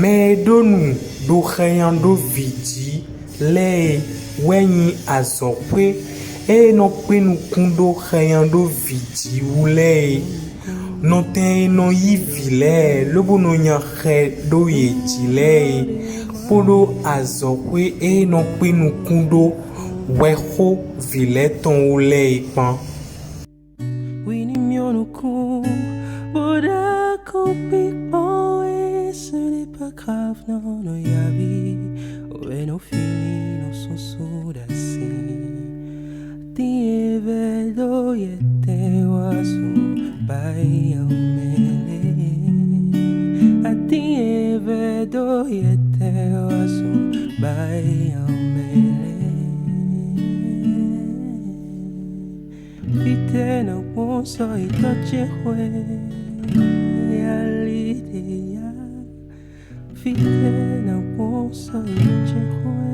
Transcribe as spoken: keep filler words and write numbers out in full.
Mɛ e ɖó nǔ ɖo xɛnyan ɖó vǐ jí lɛ́ɛ é wɛ nyí azɔ̌xwé e nɔ kpé nukún ɖó xɛnyan ɖó vǐ jí wú lɛ́ɛ é. Nɔtɛn e nɔ yí vǐ lɛ́ɛ lobo nɔ nya xɛ ɖó yě jí lɛ́ɛ é, kpódó azɔ̌xwé e nɔ kpé nukún ɖó hwɛxó vǐ lɛ́ɛ tɔn wú lɛ́ɛ é kpán. Oui, ni miɔnu kun, boda kun pikpɔn e ce n'est pas grave, non, non, yavi, o e no fili no susu da si. Ti e vɛ do ye te wa su bai amele. A ti e vɛ do ye te wa su bai amele. Fítɛ́ nɔ kpɔ́n sɔ́ yi tɔ́ ce xwé, ali ɖe ya. Fítɛ́ nɔ kpɔ́n sɔ́ yi tɔ́ ce xwé.